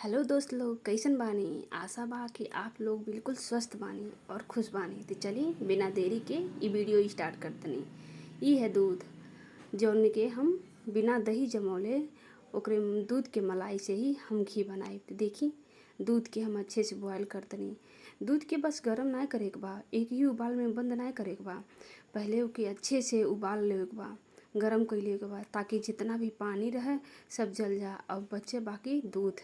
Hello दोस्त लोग, कैसन बानी? आशा बा कि आप लोग बिल्कुल स्वस्थ बानी और खुश बानी। तो चलिए बिना देरी के ये वीडियो स्टार्ट करतनी। ई है दूध, जौन के हम बिना दही जमौले ओकरे दूध के मलाई से ही हम घी बनाई। तो देखी दूध के हम अच्छे से बॉयल करतनी। दूध के बस गरम ना करे के बा, एक ही उबाल में बंद ना करे के बा, पहले ओके अच्छे से उबाल लेवे के बा, गरम कर लेवे के बा, ताकि जितना भी पानी रहे सब जल जा और बचे बाकी दूध,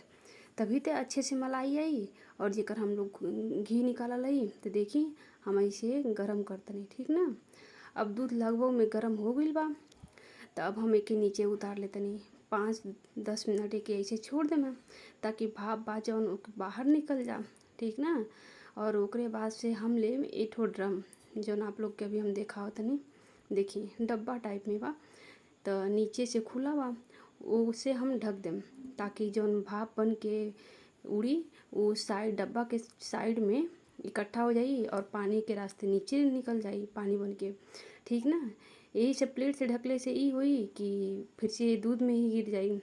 तभी तो अच्छे से मलाई आई और जेकर हम लोग घी निकालल हई। तो देखी हम ऐसे गरम करतनी, ठीक ना। अब दूध लगभग में गरम हो गइल बा, तो अब हम एके नीचे उतार लेतनी। 5-10 मिनट एके ऐसे छोड़ देना ताकि भाप बा जौन बाहर निकल जा, ठीक ना। और ओकरे बाद से हम लेम एक ठो ड्रम, जौन आप लोग के अभी हम देखावतनी। देखी डब्बा टाइप में बा, तो नीचे से खुला बा, उसे हम ढक देम ताकि जौन भाप बन के उड़ी वो साइड डब्बा के साइड में इकट्ठा हो जाई और पानी के रास्ते नीचे निकल जाई पानी बन के, ठीक ना। यही सब प्लेट से ढकले से ई होई कि फिर से दूध में ही गिर जाई।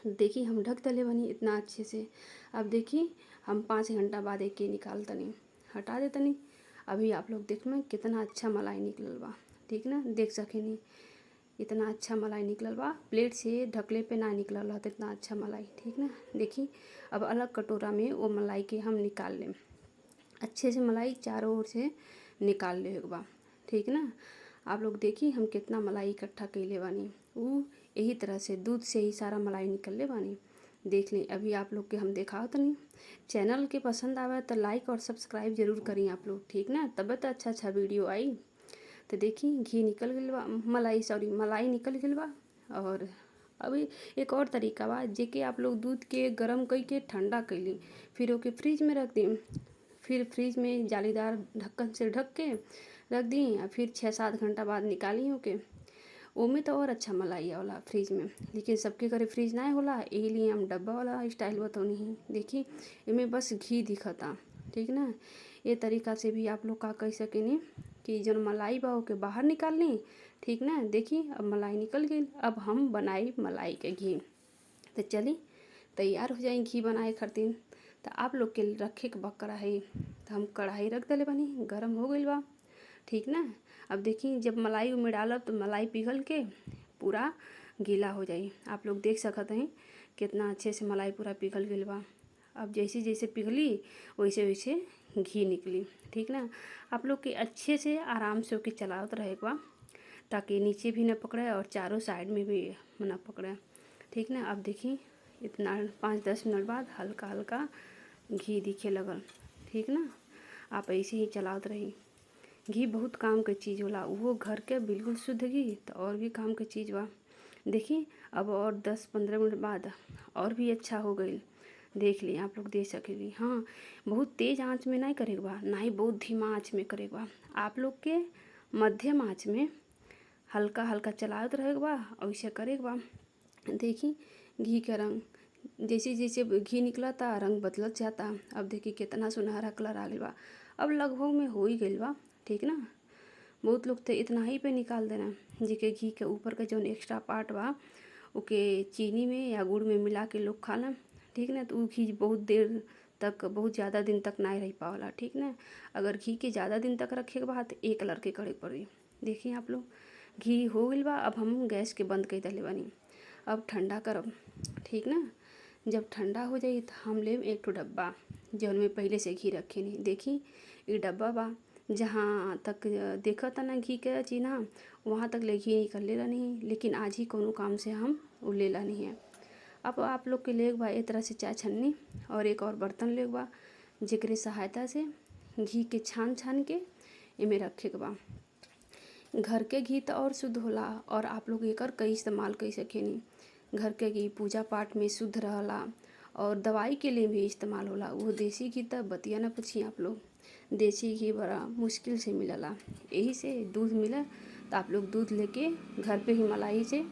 देखी हम ढक दले बनी इतना अच्छे से। अब देखी हम 5 घंटा बाद एके निकाल तनी, हटा दे तनी। अभी आप लोग देख में कितना अच्छा मलाई निकलल बा, ठीक ना। देख सकेनी इतना अच्छा मलाई निकलल बा, प्लेट से ढकले पे ना निकलल रहत इतना अच्छा मलाई, ठीक ना। देखी अब अलग कटोरा में वो मलाई के हम निकाल लेम, अच्छे से मलाई चारों ओर से निकाल ले बा, ठीक ना। आप लोग देखी हम कितना मलाई इकट्ठा कैले बानी, ऊ यही तरह से दूध से ही सारा मलाई निकलले बानी। देख ली अभी आप लोग के हम देखावतनी। चैनल के पसंद आवे तो लाइक और सब्सक्राइब जरूर करी आप लोग, ठीक ना, तब तो अच्छा अच्छा वीडियो आई। तो देखी घी निकल गइल बा, मलाई सॉरी मलाई निकल गइल बा। और अभी एक और तरीका बा, जेके आप लोग दूध के गरम कई के ठंडा कैली, फिर ओके फ्रिज में रख दी, फिर फ्रिज में जालीदार ढक्कन से ढक के रख दी और फिर 6-7 घंटा बाद निकाली ओके, ओमे तो और अच्छा मलाई आवला फ्रिज में। लेकिन सबके घरे फ्रिज ना होला, एही लिए हम डब्बा वाला स्टाइल बतौनी ही। देखी एमे बस घी दिखता, ठीक ना। ये तरीका से भी आप लोग का कह सकेनी कि जौन मलाई बा ओके बाहर निकाल ली, ठीक ना। देखी अब मलाई निकल गई, अब हम बनाई मलाई के घी। तो चली तैयार हो जाई घी बनाए खातिर। तो आप लोग के रखे के बा कढ़ाई, तो हम कढ़ाई रख दले बानी, गरम हो गइल बा, ठीक ना। अब देखी जब मलाई में डालब तो मलाई पिघल के पूरा गीला हो जाई। आप लोग देख सकत हैं कितना अच्छे से मलाई पूरा पिघल गइल बा। अब जैसे जैसे पिघली वैसे वैसे घी निकली, ठीक ना। आप लोग के अच्छे से आराम से ओके चलावत रहे बा ताकि नीचे भी ना पकड़े और चारों साइड में भी ना पकड़े, ठीक ना। अब देखी इतना 5-10 मिनट बाद हल्का हल्का घी दिखे लगल, ठीक ना। आप ऐसे ही चलावत रही। घी बहुत काम के चीज़ होला, वो घर के बिल्कुल शुद्ध घी तो और भी काम के चीज़ बा। देखी अब और 10-15 मिनट बाद और भी अच्छा हो गई, देख ली आप लोग देख सकेली। हाँ, बहुत तेज़ आंच में नहीं करे के बा, ना ही बहुत धीमा आंच में करे के बा। आप लोग के मध्यम आंच में हल्का हल्का चलावत रहे के बा और ऐसे करे के बा। देखी घी के रंग जैसे जैसे घी निकलता रंग बदलत जाता। अब देखी कितना सुनहरा कलर आ गइल बा। अब लगभग में हो ही गइल बा, ठीक ना। बहुत लोग तो इतना ही पे निकाल देना, जेके घी के ऊपर का जौन एक्स्ट्रा पार्ट बा ओके चीनी में या गुड़ में मिला के लोग खाना, ठीक ना। तो ऊ घी बहुत देर तक, बहुत ज़्यादा दिन तक ना रह पावला, ठीक ना। अगर घी के ज़्यादा दिन तक रखे के बा तो एक कलर के करे पड़ी। देखिए आप लोग घी हो गइल बा। अब हम गैस के बंद कर दले बानी, अब ठंडा करब, ठीक ना। जब ठंडा हो जाई तो हम लेब एक ठो डब्बा जौन में पहले से घी रखे नी। देखी ये डब्बा बा, जहाँ तक देखता ना घी के चिन्हा वहाँ तक ले घी निकल लेला नहीं, लेकिन आज ही कोनो काम से हम वो लेला नहीं है। अब आप लोग के लेग बा एक तरह से चाय छन्नी और एक और बर्तन लेग बा, जेकरे सहायता से घी के छान छान के एमे रखे के बा। घर के घी तो और शुद्ध होला और आप लोग एकर कई इस्तेमाल कर सकेनी। घर के घी पूजा पाठ में शुद्ध रहला और दवाई के लिए भी इस्तेमाल होला। वो देसी घी तो बतिया ना पूछी आप लोग, देसी घी बड़ा मुश्किल से मिलला। यही से दूध मिला तो आप लोग दूध लेके घर पे ही मलाई से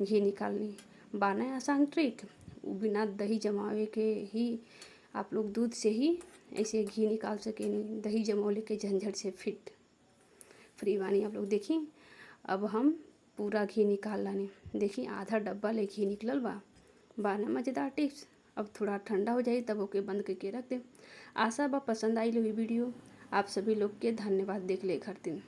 घी निकाल ली। बाना आसान ट्रिक, बिना दही जमावे के ही आप लोग दूध से ही ऐसे घी निकाल सकेनी, दही जमौले के झंझट से फिट फ्री बानी आप लोग। देखी अब हम पूरा घी निकाल लानी। देखी आधा डब्बा ले घी निकलल बा। बाना मज़ेदार टिप्स। अब थोड़ा ठंडा हो जाई तब ओके बंद करके रख देब। आशा बा पसंद आई होई वीडियो। आप सभी लोग के धन्यवाद देखले खातिर।